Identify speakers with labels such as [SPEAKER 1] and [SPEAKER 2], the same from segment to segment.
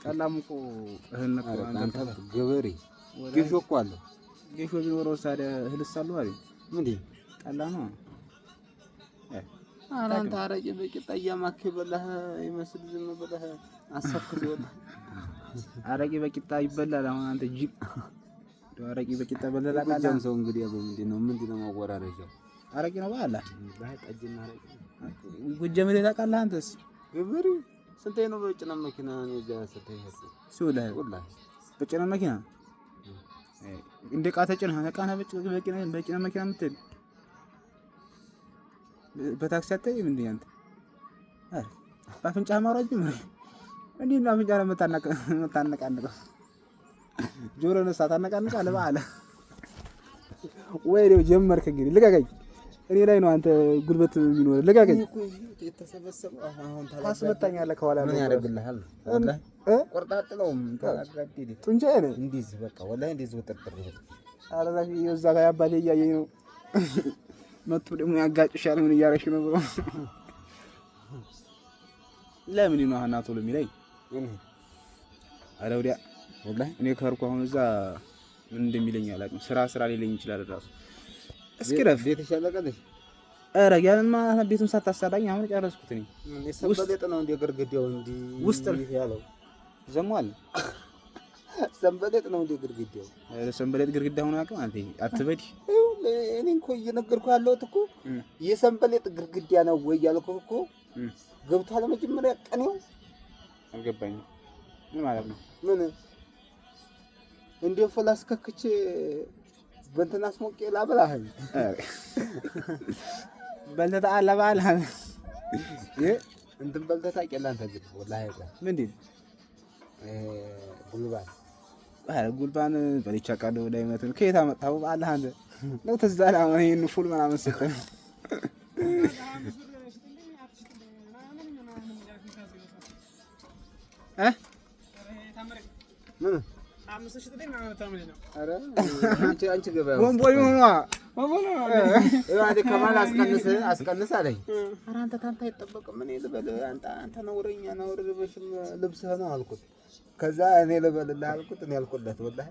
[SPEAKER 1] ጠላም እኮ እህል ነክ
[SPEAKER 2] ኧረ
[SPEAKER 1] አንተ
[SPEAKER 2] አንተ ገበሬ ጌሾ እኮ አለ።
[SPEAKER 1] ጌሾ ቢኖረው ታዲያ እህልስ አለው አይደል?
[SPEAKER 2] ምንድን
[SPEAKER 1] ጠላ ነው።
[SPEAKER 2] ኧረ አንተ አረቄ በቂጣ እያማክ የበላህ ይመስል ዝም ብለህ አሰብክ ወጣ።
[SPEAKER 1] አረቄ በቂጣ ይበላል። አሁን አንተ ጅብ እንደው አረቄ በቂጣ በልተህ ታውቃለህ?
[SPEAKER 2] ጎጃም ሰው እንግዲህ በምንድን ነው ምንድን ነው ማወራረጃው?
[SPEAKER 1] አረቄ ነው በአላ
[SPEAKER 2] ጠጅና አረቄ
[SPEAKER 1] ጎጃም ሄደህ ታውቃለህ? አንተስ
[SPEAKER 2] ገበሬ ስንቴ ነው በጭነት መኪና እኔ እዚያ ስትሄድ
[SPEAKER 1] ሲውልህ
[SPEAKER 2] ወላሂ
[SPEAKER 1] በጭነት መኪና እንደ ዕቃ ተጭነህ ዕቃ ነህ በጭነት መኪና የምትሄድ በታክሲ አትሄድም እንዴ አንተ? ኧረ በአፍንጫህ ማውራት ጀመርክ። እንዴት ነው አፍንጫህን የምታነቃንቀው? ጆሮህን ታነቃንቃለህ? በአለ ወይ ነው ጀመርክ። እንግዲህ ልቀቀኝ። እኔ ላይ ነው አንተ ጉልበት የሚኖርህ። ልቀቀኝ።
[SPEAKER 2] የተሰበሰበው አሁን
[SPEAKER 1] ታስመታኛለህ ከኋላ
[SPEAKER 2] ምን ያደርግልሃል? ወላሂ
[SPEAKER 1] እ
[SPEAKER 2] ቆርጣጥለውም ታላጋዴ
[SPEAKER 1] ጡንቻዬ ነህ።
[SPEAKER 2] እንዲህ በቃ ወላሂ እንዲህ ውጥርጥር ይሄ
[SPEAKER 1] ኧረ እዛች እዛ ጋር አባቴ እያየኝ ነው። መጥቶ ደግሞ ያጋጭሻል። ምን እያደረግሽ ነው ብሎ ለምን ነው አሁን ቶሎ የሚለኝ? ኧረ ወዲያ
[SPEAKER 2] ወላሂ
[SPEAKER 1] እኔ ከርኩ አሁን እዛ ምን እንደሚለኝ አላውቅም። ስራ ስራ ሊለኝ ይችላል እራሱ። እስኪ ረፍ
[SPEAKER 2] ቤትሽ ያለቀልሽ
[SPEAKER 1] ኧረ ያንማ ቤቱን ሳታሰራኝ አሁን ጨረስኩት እኔ።
[SPEAKER 2] የሰንበሌጥ ነው እንደ ግርግዳው እንዲህ
[SPEAKER 1] ውስጥ
[SPEAKER 2] ያለው
[SPEAKER 1] ዘሟል።
[SPEAKER 2] ሰንበሌጥ ነው እንደ ግርግዳው።
[SPEAKER 1] ኧረ ሰንበሌጥ ግድግዳ ሆኖ አያውቅም። አንተ አትበድ።
[SPEAKER 2] እኔ እኮ እየነገርኩህ ያለሁት እኮ የሰንበሌጥ ግርግዳ ነው ወይ ያልኩህ እኮ ገብቶሃል? መጀመሪያ ቀኔው
[SPEAKER 1] አልገባኝም። ምን ማለት ነው?
[SPEAKER 2] ምን እንደ ፎላስ ከክቼ በእንትን አስሞቄ ላበላህኝ
[SPEAKER 1] በልተህ ታውቃለህ? በዓል
[SPEAKER 2] እንትን በልተህ ታውቂያለህ አንተ ግን ወላሂ
[SPEAKER 1] ምንድን
[SPEAKER 2] ጉልባን
[SPEAKER 1] ኧረ ጉልባን በልቼ አውቃለሁ። ወደ አይነት ነው። ከየት አመጣኸው? በዓልህ አንተ ነው ትዝ አለህ አሁን ይሄን ፉል ምናምን ስትል እ
[SPEAKER 2] ምን አንቺ ገበያ
[SPEAKER 1] ቦምቦሊ ሆኗ
[SPEAKER 2] ከማል አስቀንስ አስቀንስ አለኝ። ኧረ አንተ ታንተ አይጠበቅም። እኔ ልበል አንተ አንተ ነውረኛ ነውር ልበሽም ልብስህ ነው አልኩት። ከዛ እኔ ልበልልህ አልኩት። እኔ አልኩለት ወላሂ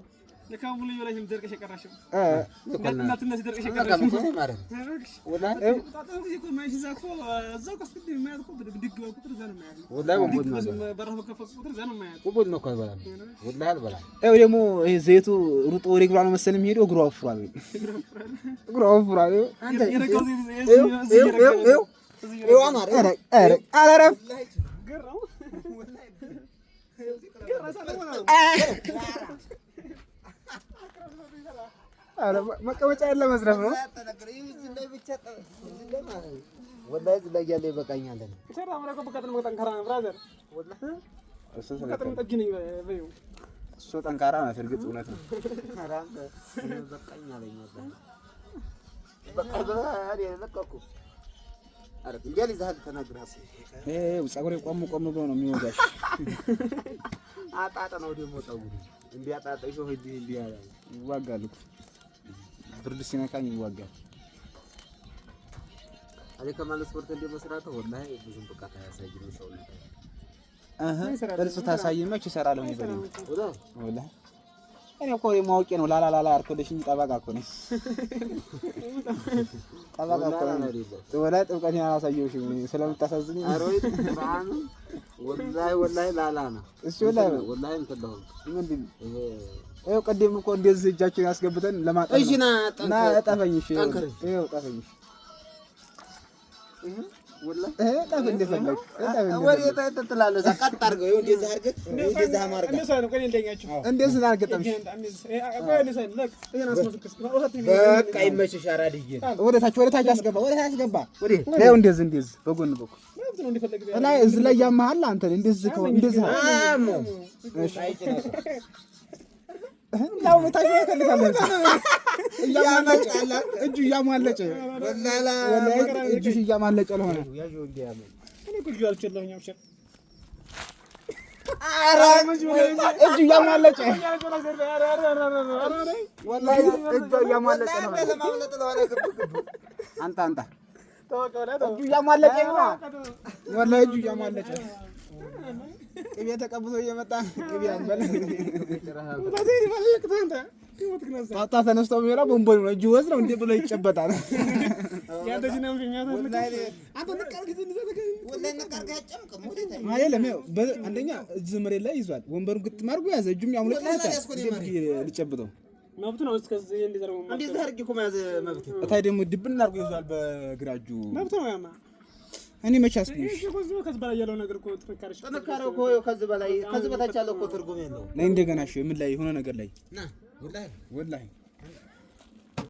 [SPEAKER 1] ይኸው ደግሞ ይሄ ዘይቱ ሩጦ ወደ እግሯ ነው መሰለኝ የሚሄደው። እግሯ ወፍሯል፣ እግሯ ወፍሯል። ኧረ መቀመጫ ያለ መዝረፍ ነው።
[SPEAKER 2] ወላሂ እዚህ ላይ ያለ ይበቃኛል።
[SPEAKER 1] እሱ ጠንካራ ናት። እርግጥ እውነት ነው። ፀጉሬ ቆም ቆም ብሎ ነው የሚወጋሽ።
[SPEAKER 2] አጣጥ ነው ደግሞ ፀጉሩ እንዲህ አጣጥ ይዞ እንዲህ እንዲህ ያለ
[SPEAKER 1] ይዋጋል እኮ ብርድ ሲነካኝ ይዋጋል።
[SPEAKER 2] አለ ከማለት ስፖርት እንደ መስራት ወላሂ ብዙም ብቃት አያሳይም ሰውነት።
[SPEAKER 1] እርሱ ታሳይ መች እሰራለሁ እኔ በደምብ ወላሂ። እኔ እኮ ማወቄ ነው። ላላ ላላ አልኩልሽ እንጂ ጠበቃ እኮ ነኝ። ጠበቃ እኮ ነኝ። ወላሂ ጥብቀቴን አላሳየሁሽም ስለምታሳዝኝ።
[SPEAKER 2] ወላሂ ወላሂ ላላ ነው
[SPEAKER 1] እሱ ወላሂ
[SPEAKER 2] ወላሂ እንትን ለሆንክ
[SPEAKER 1] ምንድን ነው ይኸው ቅድም እኮ እንደዚህ እጃችን አስገብተን ለማጠብ
[SPEAKER 2] እሺ ና
[SPEAKER 1] ና እጠፈኝ። እሺ ይኸው እጠፈኝ። እጠፍ እንደፈለግ
[SPEAKER 2] ቀጥ አድርገው እንደዚህ አድርገህ እንደዚህ አድርገህ በቃ ይመችሽ። አራድዬ
[SPEAKER 1] ወደ ታች ወደ ታች አስገባ፣ ወደ ታች አስገባ። ይኸው እንደዚህ እንደዚህ በጎን በኩል ላይ እዚህ ላይ ያመሃል አንተ እንደዚህ ከሆነ እንደዚህ እሺ እጁ እያሟለጨ እጁ እያማለጨ ለሆነ እጁ እያሟለጨ እጁ እያሟለጨ ነው። አንተ አንተ እጁ እያሟለጨ ነው። ወላሂ እጁ እያሟለጨ ቅቤ ተቀብቶ እየመጣ ቅቤ አንበል። ጣጣ ተነስቶ የሚበላ ቦምቦሊ ነው። እጁ ወዝ ነው እንዴ ብሎ ይጨበጣል። አይደለም አንደኛ እጅ መሬት ላይ ይዟል። ወንበሩን ግጥም አድርጎ ያዘ። እጁም ያሙለጫል። ልጨብጠው
[SPEAKER 3] መብቱ ነው። እስከዚህ
[SPEAKER 2] እንደዚህ አድርጌ እኮ መያዝ መብት
[SPEAKER 1] እታይ ደግሞ ድብን አድርጎ ይዟል በግራ እጁ።
[SPEAKER 3] መብቱ ነው ያማ
[SPEAKER 1] እኔ መቼ አስኩኝ?
[SPEAKER 3] ከዚህ በላይ ያለው ነገር እኮ ጥንካሬ
[SPEAKER 2] ጥንካሬው እኮ ከዚህ በላይ ከዚህ በታች ያለው እኮ ትርጉም የለውም።
[SPEAKER 1] ነይ እንደገና እሺ፣ ምን ላይ የሆነ ነገር ላይ
[SPEAKER 2] ና ወላሂ
[SPEAKER 1] ወላሂ